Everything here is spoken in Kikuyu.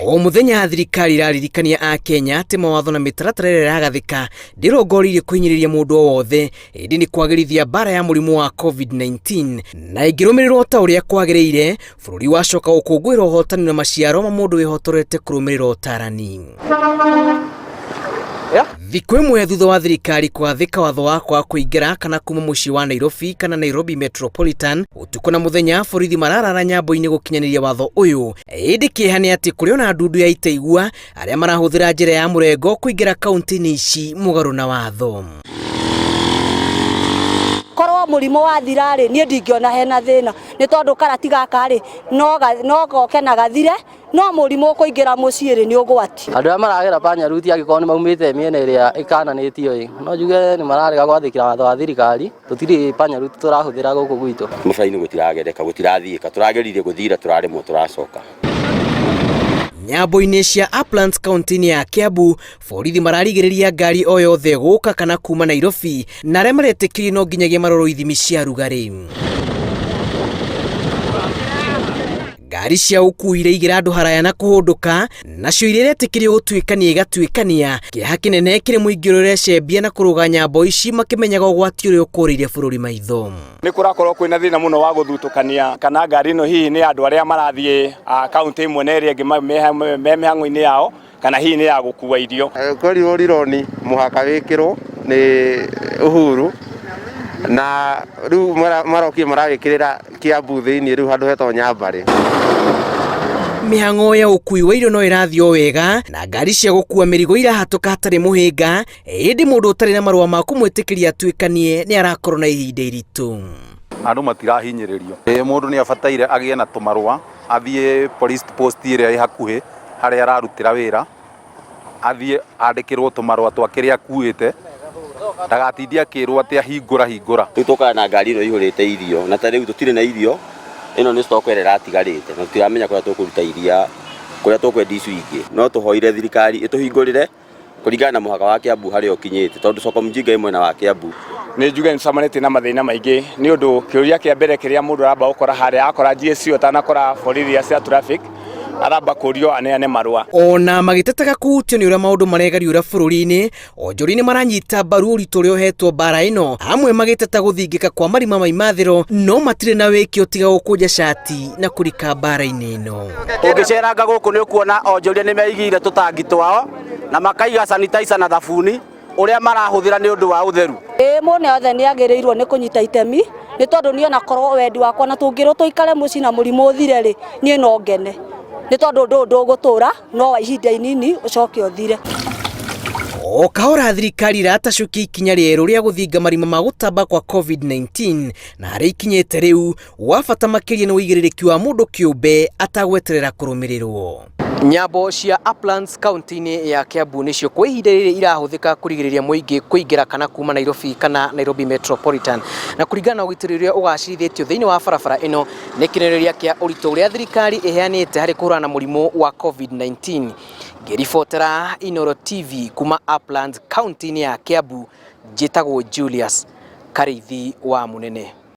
O mũthenya thirikari ĩraririkania Akenya atĩ mawatho na mĩtaratara ĩrĩa ĩragathĩka ndĩrongoreirie kũhinyĩrĩria mũndũ o wothe, ĩndĩ nĩ kwagĩrithia mbara ya mũrimũ wa COVID-19 na ĩngĩrũmĩrĩrwo ta ũrĩa kwagĩrĩire, bũrũri wacoka gũkũngũĩra ũhotani na maciaro ma mũndũ wĩhotorete kũrũmĩrĩra ũtarani. Thikũ ĩmwe thutha wa thirikari kũgathĩka watho wa kwaga kũingĩra kana kuma mũciĩ wa Nairobi kana Nairobi Metropolitan, ũtukũ na mũthenya borithi mararara nyambo-inĩ gũkinyanĩria watho ũyũ. Ĩndĩ kĩeha nĩ atĩ kũrĩ ona ndundu ya itaigua arĩa marahũthĩra njĩra ya mũrengo kũingĩra kaunti-inĩ ici mũgarũ na watho. Korwo mũrimũ wathira rĩ, niĩ ndingĩona hena thĩna, nĩ tondũ karati gaka rĩ, no goke na gathire, no mũrimũ ũkũingĩra mũciĩ rĩ, nĩ ũgwati. Andũ arĩa maragera panya route angĩkorwo nĩ maumĩte mĩena ĩrĩa ĩkananĩtio ĩ, no njuge nĩ mararega gwathĩkĩra watho wa thirikari, tũtirĩ panya route tũrahũthĩra gũkũ gwitũ. Mũbira-inĩ gũtiragereka, gũtirathiĩka, tũrageririe gũthira tũraremwo tũracoka. Nyambo-inĩ cia Uplands kaunti-inĩ ya Kiambu, borithi mararigĩrĩria ngari o yothe gũka kana kuma Nairobi, na arĩa maretĩkĩrio no nginyagia marorwo ithimi cia rugarĩ. Ngari cia ũkuui iraigĩra andũ haraya na kũhũndũka, nacio iria iretĩkĩrio gũtuĩkania igatuĩkania. Kĩeha kĩnene kĩrĩ mũingĩ ũrĩa ũrecembia na kũrũga nyambo ici makĩmenyaga ũgwati ũrĩa ũkũrĩire bũrũri maitho. Nĩ kũrakorwo kwĩna thĩna mũno wa gũthutũkania kana ngari ĩno hihi nĩ andũ arĩa marathiĩ kaunti ĩmwe na ĩrĩa ĩngĩ me mĩhang'o-inĩ yao kana hihi nĩ ya gũkua irio. Kwerirwo rironi mũhaka wĩkĩrwo nĩ Uhuru na rĩu marokire marawĩkĩrĩra Kiambu thĩinĩ rĩu handũ hetagwo Nyambarĩ. Mĩhang'o ya ũkui wa irio no ĩrathiĩ o wega na ngari cia gũkua mĩrigo irahatũka hatarĩ mũhĩnga, ĩndĩ mũndũ ũtarĩ na marũa ma kũmwĩtĩkĩria atuĩkanie nĩ arakorwo na ihinda iritũ. Andũ matirahinyĩrĩrio. Mũndũ nĩ abataire agĩe na tũmarũa athiĩ police post ĩrĩa ĩ hakuhĩ harĩa ararutĩra wĩra, athiĩ andĩkĩrwo tũmarũa twa kĩrĩa akuĩte, ndagatinde akĩrwo atĩ ahingũra hingũra. Rĩu tũkaga na ngari ĩno ĩihũrĩte irio na ta rĩu tũtirĩ na irio, ĩno nĩ stock ĩrĩa ĩratigarĩte na tũtiramenya kũrĩa tũkũruta iria, kũrĩa tũkwendia icio ingĩ. No tũhoire thirikari ĩtũhingũrĩre kũringana na mũhaka wa Kiambu harĩa ũkinyĩte tondũ soko mjinga ĩ mwena wa Kiambu. Nĩ njuge nĩ tũcemanĩtie na mathĩna maingĩ nĩ ũndũ kĩũria kĩa mbere kĩrĩa mũndũ aramba gũkora harĩa akora GSU atanakora borithi cia traffic aramba kũrio aneane marũa. Ona magĩtetaga kũhutio nĩ ũrĩa maũndũ maregariũra bũrũri-inĩ, onjoria nĩ maranyita mbaru ũritũ ũrĩa ũhetwo mbara ĩno, amwe magĩteta gũthingĩka kwa marima ma imathĩro, no matirĩ na wĩki tiga gũkũnja cati na kũrika mbara-inĩ ĩno. Ũngĩceranga gũkũ nĩ ũkuona onjoria nĩ meigĩire tũtangi twao na makaiga sanitizer na thabuni ũrĩa marahũthĩra nĩ ũndũ wa ũtheru. Ĩĩ mũndũ othe nĩ agĩrĩirwo nĩ kũnyita itemi nĩ tondũ niĩ ona korwo wendi wakwa na tũngĩrwo tũikare mũciĩ na mũrimũ ũthire rĩ, niĩ no ngene nĩ tondũ ũndũ ũyũ ndũgũtũra no wa ihinda inini ũcoke ũthire. O kahora thirikari ĩratacũkia ikinya rĩerũ rĩa gũthinga marima ma gũtamba kwa COVID-19 na harĩa ikinyĩte rĩu wa bata makĩria nĩ ũigĩrĩrĩki wa mũndũ kĩũmbe atagweterera kũrũmĩrĩrwo. Nyambo cia Uplands kaunti-inĩ ya Kiambu nĩcio kwa ihinda rĩrĩ irahũthĩka kũrigĩrĩria mũingĩ kũingĩra kana kuma Nairobi kana Nairobi Metropolitan. Na kũringana na ũgitĩri ũrĩa ũgacĩrithĩtio thĩinĩ wa barabara ĩno nĩ kĩonereria kĩa ũritũ ũrĩa thirikari ĩheanĩte harĩ kũhũrana na mũrimũ wa COVID-19. Ngĩribotera Inooro TV kuma Uplands kaunti-inĩ ya Kiambu, njĩtagwo Julius Karĩithi wa Mũnene.